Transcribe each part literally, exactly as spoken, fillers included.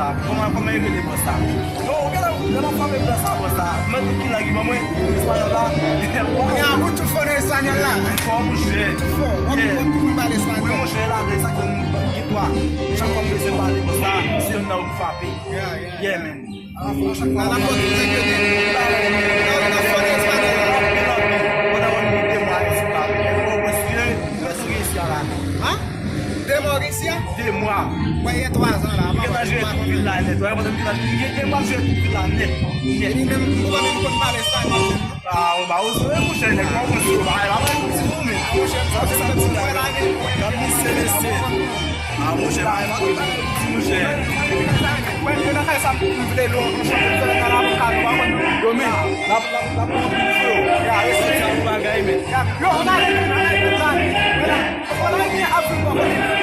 la. Kòman, kòman yo rele bòs la? Yo, ou genlè, lè m ap frape bòs la, bòs la. Mwen tout ki lang li ban mwen, espanyòl la. Li a ou tout fò nan espanyòl la. Fò, monchè. Tout fò. Ou konn pale espanyòl. Wi, monchè, la, sa ke m gen dwa. Chak fwa m bezwen pale bòs la, se youn nan yo m frape. Yeah, yeah. Yeah, man. Ala fò chak la, la fò tou rete. Pandan yon de mwa isi la. Hein? De mwa isi a? De mwa. Mwen gen twa zan la. Mwen gentan jere tout vil la nèt. Mwen gentan jere tout vil la nèt. Nèt. Epi menm, ou pa menm konn pale espanyòl menm. Ah, ou ba ou sou monchè nèg mwen konn sou bagay la mwen ti moun men. Monchè sa se sa ti mwen la gen. Gad misye mesye. Ah, monchè bagay la konn bagay ti monchè. Mwen nan kay sa m vle lou monchè nan la mwen ka nou pa konn. Yo men, la la la pou yon pil fè yo. Ya yo se ti bagay men. Yo, on a les, on a les, on a les. Voilà. On a les, on a les.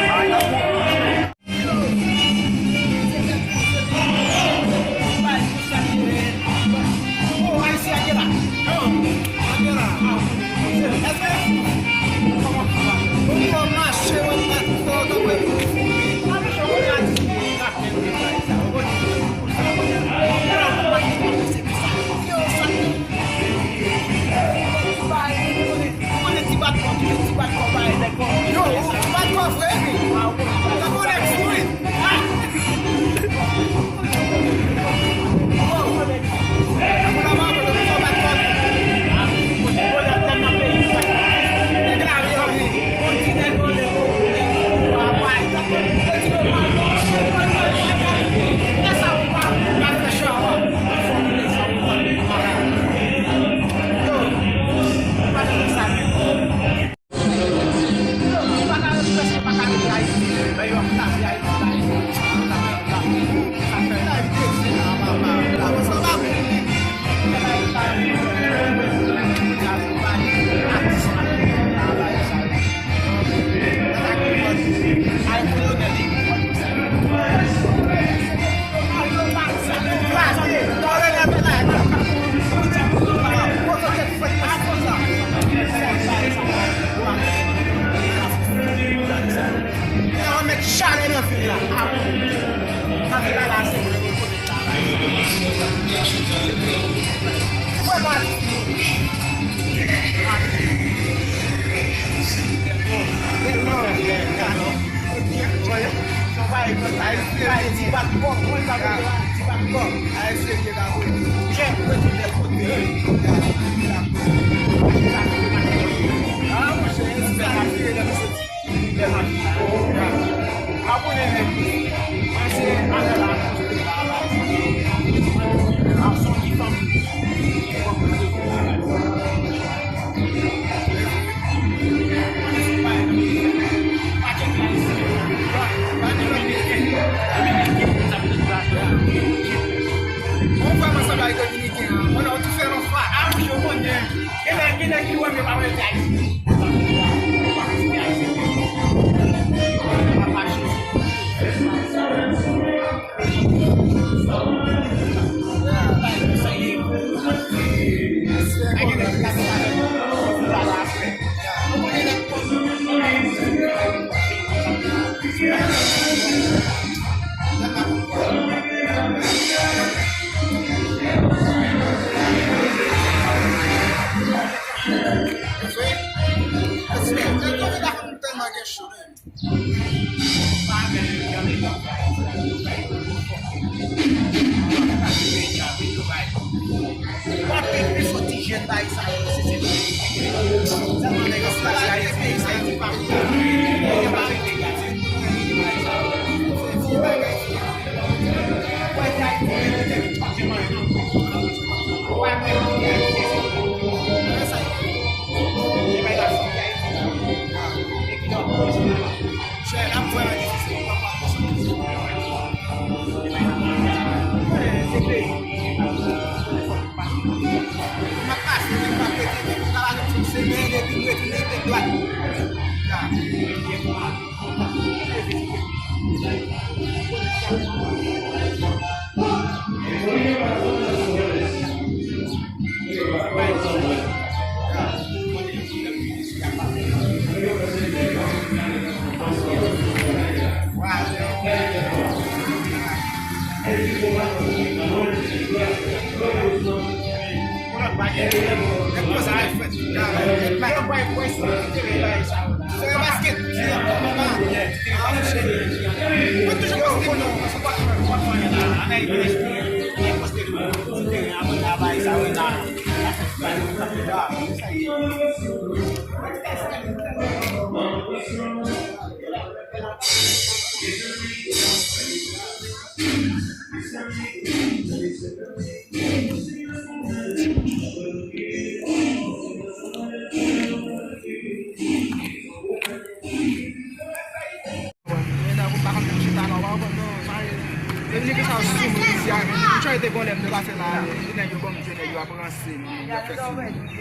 Ti bat kòk, mwen, sa vle di la, ti bat kòk. Ay, serye la, wi. Chè, mwen, ti lè kote. Ah, monchè, espè a tire lè m soti. Lè m ap abone, men. Mwen, se anè la, a son ki fanm. Mwen vrèman sanble ak Dominiken an. Mwen nan diferan fwa. A wi, yo konnen. Gen nèg, gen nèg ki wè m, yo pa wè se Ayisyen.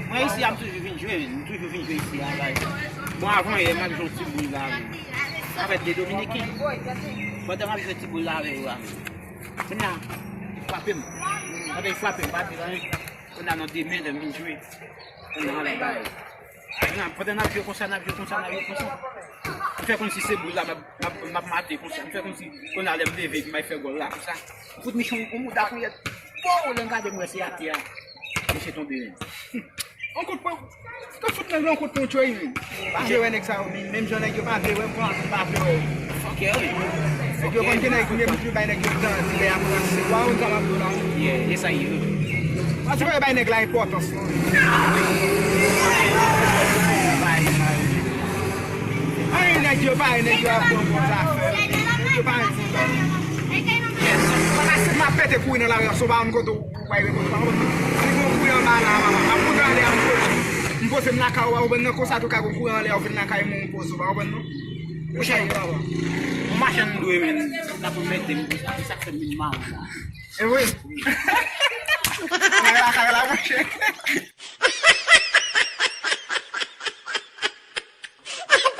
Mwen isi a, m toujou vin jwe, m toujou vin jwe isi a, guys. Bon, avan yè, m ap jwe yon ti boul la avè de Dominiken. Pandan m ap jwe ti boul la avè yo a, kounye a, li frape m. Pandan li frape m, m pa di anyen. Kounye a, nan demen, lè m vin jwe, kounye a, m al bay. Kounye a, pandan n ap jwe konsa, n ap jwe konsa, n ap jwe konsa, m fè kòmsi se boul la, m ap, m ap, m ap mate konsa. M fè kòmsi, kounye a, lè m leve, epi m al fè gòl la, konsa. M fout misye yon mouda kounyèt. Pow! Lè m gade, m wè se atè a. Misye tonbe menm. On kout pwen. Te fout nèg la on kout pwen, tchwey, menm. Pa vle wè nèg sa yo, menm, menm jan nèg yo pa vle wè, pran, pa vle wè. Fòkè, wi. Nèg yo konn gen nèg, menm pou bay nèg yo dan, ti lè ap ranse. Wa, ou sa m ap di w la. Yeah, e sa ye. Pa ti bay nèg la enpòtans, non. Ay, nèg yo pa, nèg yo ap bon, bon zafè. Nèg yo pa, pa ka se m ap pete kouri nan lari a, so pa konn kote w. Ou pa reponn, ou pa konprann. Si gon kouran anba la, papa, m ap poze anlè a, m poze. M poze m lakay ou, ou pa konprann non, konsa tou ka gon kouran anlè a, ou vin lakay mwen, ou poze, ou pa konprann non. Ou chèche, papa. Yon machann dwe, men, la pou mete m, sa k fè m vin mal la. E vre? Anlè lakay la, monchè.